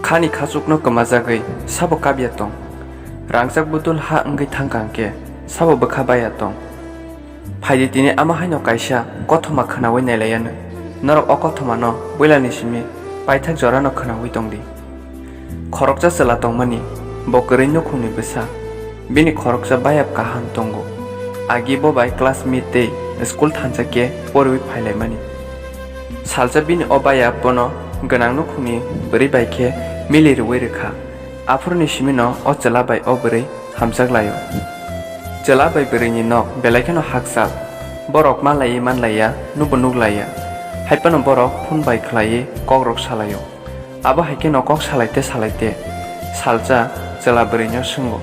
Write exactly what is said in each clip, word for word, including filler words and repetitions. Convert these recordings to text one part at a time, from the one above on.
Hani khachukno kwmajagwi sabo kabya tong? Rangchak budul ha wngwi thangkang khe sabo bwkha baya tong? Phaidi tini ama haino kaisa kothoma khwnawi nailaiyanw. Norok o kothomano builani simi paithak jorano khwnawi tongdi. Khoroksa chwla tongmani, bo kwrwi nukhungni bwsa. Bini khoroksa bayap kaham tongo. Agi bo bai classmate tei school thansa khe poriwi phailaimani. Salsa bini o bayap bono gwnang nukhungni bwrwi bai khe mili rwui rwkha. Aphuruni simino o chwla bai o bwrwi hamjak laio. Chwla bai bwrwini nok belai kheno hakchal. Borok malaiwi manlaiya, nubo nuklaiya. Haiphano borok phone bai khlaiwi kokrok salaio. Abo hai kheno kok salaite salaite salsa chwla bwrwino swngo,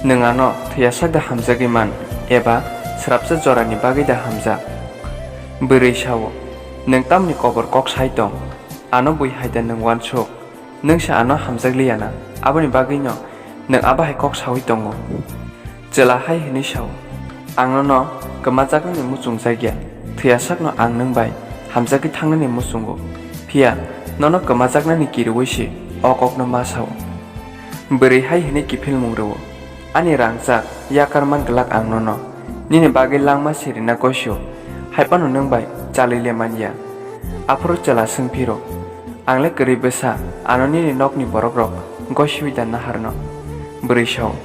"Nwng ano thwiyasak da hamjagwi man, eba srapsa jorani bagwi da hamjak?" Bwrwi sao, "Nwng tamni kobor kok sai tong? Ano bui hai da nwng uansuk? Nwng se ano hamjak liya na, aboni bagwino nwng abo hai kok saui tongo?" Chwla hai hwnwi sao, "Ang nono kwmajaknani muchung jak ya, thwiya sakno ang nwng bai hamjagwi thangnani muchungo, phiya nono kwmajaknani kirui se o kokno ma sao." Bwrwi hai hwnwi kiphilmung rwo, "Ani rangchak yakar man glak ang nono, nini bagwi langma sirina gosio, hai phano nwng bai chalwi le man ya." Aphuru chwla swng phiro, "Ang le kwrwi bwsa, ano nini nokni borokrok gosiwi da naharno?" Bwrwi sao,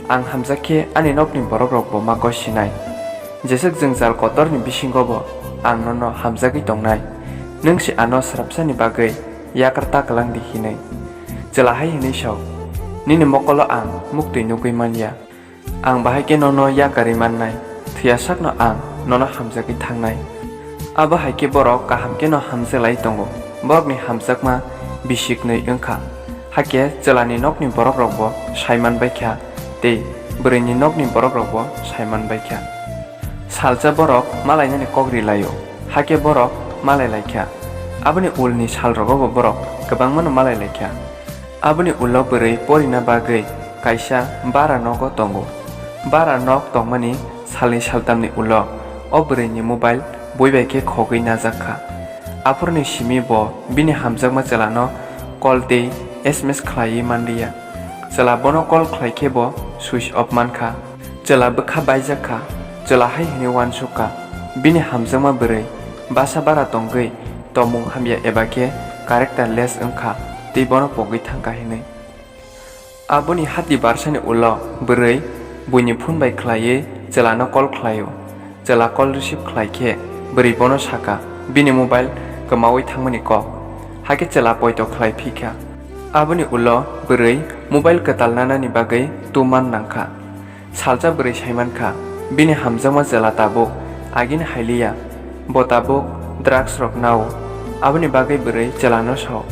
"Ang hamjak khe ani nokni borokrokbo ma gosinai. Jeswk jwngjal kotorni bisingobo ang nono hamjagwi tongnai. Nwng se ano srapsani bagwi yakar ta kwlang di hinwi." Chwla hai hwnwi sao, "Nini mokolo ang muktwi nugwi man ya. Ang bahai khe nono yakarwi mannai, thwiya sakno ang nono hamjagwi thangnai." Abo hai khe borok kaham kheno hamjaklai tongo. Borokni hamjakma bisiknwi wngkha. Hakhe chwlani nokni borokrokbo sai man bai kha, tei bwrwini nokni borokrokbo sai man bai kha. Salsa borok malainani kok ri laio, hakhe borok malai lai kha. Aboni ulni salrogobo borok kwbangmano malai lai kha. Aboni ulo bwrwi porina bagwi kaisa bara nogo tongo. Bara nok tongmani salni saltamni ulo o bwrwini mobile bui bai khe khogwi najak kha. Aphuruni simi bo bini hamjakma chwlano call tei S M S khlaiwi manliya. Chwla bono call khlai khe bo switch off man kha. Chwla bwkha baijak kha, chwla hai hwnwi uansuk kha, bini hamjakma bwrwi basa bara tongwi tongmung hamya eba khe characterless wng kha tei bono pogwi thang kha hinwi. Aboni hati barsani ulo bwrwi buini phone bai khlaiwi chwlano call khlaio. Chwla call receive khlai khe bwrwi bono sa kha bini mobile kwmaui thangmani kok, hakhe chwla poito khlai phi kha. Aboni ulo bwrwi mobile kwtal nanani bagwi tu man nang kha. Salsa bwrwi sai man kha, bini hamjakma chwla tabuk agini hai liya, bo tabuk drugs rok nao. Aboni bagwi bwrwi chwlano sao,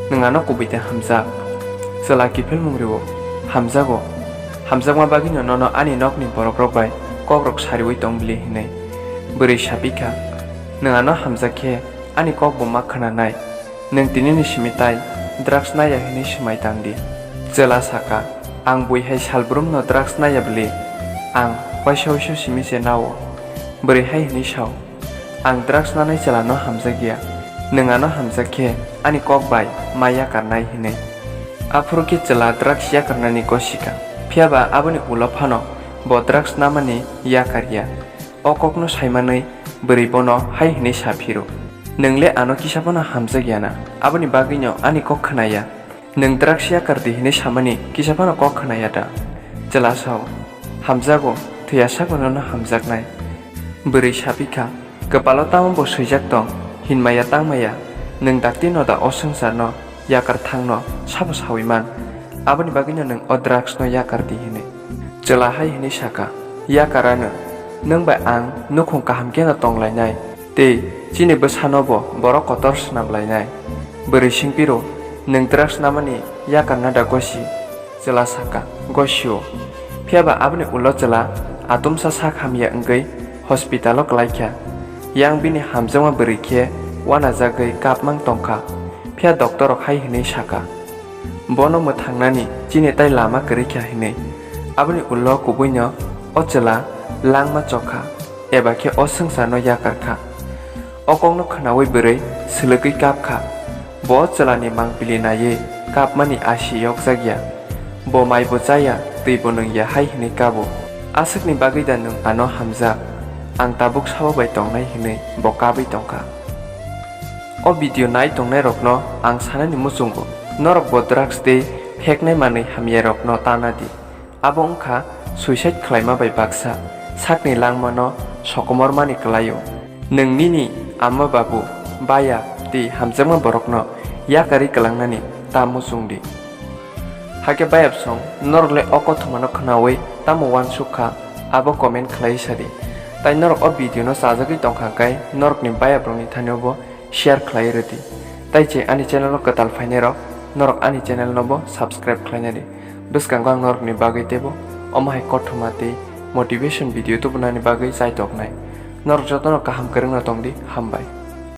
"Nwng ano kubui de hamjak." Chwla kiphilmung rwo, "Hamjago. Hamjakma bagwino nono ani nokni borokrok bai kokrok sariui tong bili," hinwi. Bwrwi sa phi kha, "Nwng ano hamjak khe ani kok bo ma khwnanai. Nwng tinini simi tai drugs naiya hinwi swmai tang di." Chwla sa kha, "Ang bui hai salbrumno drugs naiya bwli, ang waisa waisa simi se nao." Bwrwi hai hinwi sao, "Ang drugs nanai chwlano hamjak ya, nwng ano hamjak khe ani kok bai ma yakarnai," hinwi. Aphuru khe chwla drugs yakarnani gosi kha, phiya ba aboni ulo phano bo drugs namani yakar ya. O kokno sai manwi bwrwi bono hai hwnwi sa phiro, "Nwng le ano kisa phano hamjak ya na, aboni bagwino ani kok khna ya. Nwng drugs yakar di hwnwi samani kisa phano kok khna ya da?" Chwla sao, "Hamjago, thwiya sakno nono hamjaknai." Bwrwi sa phi kha, "Kwpalo tamo bo swijak tong, hinmaya tangmaya, nwng dakti no da o swngcharno yakar thangno sabo saui man, aboni bagwino nwng o drugs no yakar di," hinwi. Chwla hai hwnwi sa kha, "Yakar ano, nwng bai ang nukhung kaham kheno tong lainai, tei chini bwsano bo borok kotor swnam lainai." Bwrwi sing phiro, "Nwng drugs namani yakar na da gosi?" Chwla sa kha, "Gosio." Phiya ba aboni ulo chwla atumsa sak hamya wngwi hospital o kwlai kha. Yang bini hamjakma bwrwi khe uanajagwi kapmang tong kha. Phiya doctor rok hai hwnwi sa kha, "Bono mwthangnani chini tai lama kwrwi kha," hinwi. Aboni ulo kubuino o chwla langma chok kha, eba khe o swngcharno yakar kha. O kokno khnaui bwrwi swlwgwi kap kha. Bo chwlani mangpili naiwi kapmani asi yokjak ya. Bo maibo chaya, twibo nwng ya hai hwnwi kabo. Aswkni bagwi da nwng ano hamjak? Ang tabuk sabo bai tongnai hwnwi bo kabwi tongkha. O video nai tongnairokno ang sanani muchungo, norokbo drugs tei pheknai manwi hamyarokno tana di. Abo wngkha suicide khlaima bai baksa sakni langmano sokomormani kwlaio. Nwng nini ama babu, baya tei hamjakma borokno yakarwi kwlangnani ta muchung di. Hakhe bayapsong, norokle o kothomano khnaui tamo uansuk kha, abo comment khlaiwi sa di. Tai norok o video no chajagwi tongkha hwnkhe norokni bayaprokni thanio bo share khlai rwdi. Tai je ani channel o kwtal phainairok, norok ani channel no bo subscribe khlaina di. Bwskango ang norokni bagwi teibo omo hai kothoma tei motivation video tubunani bagwi chaitoknai. Norok jotono kaham kwrwngno tongdi, hambai.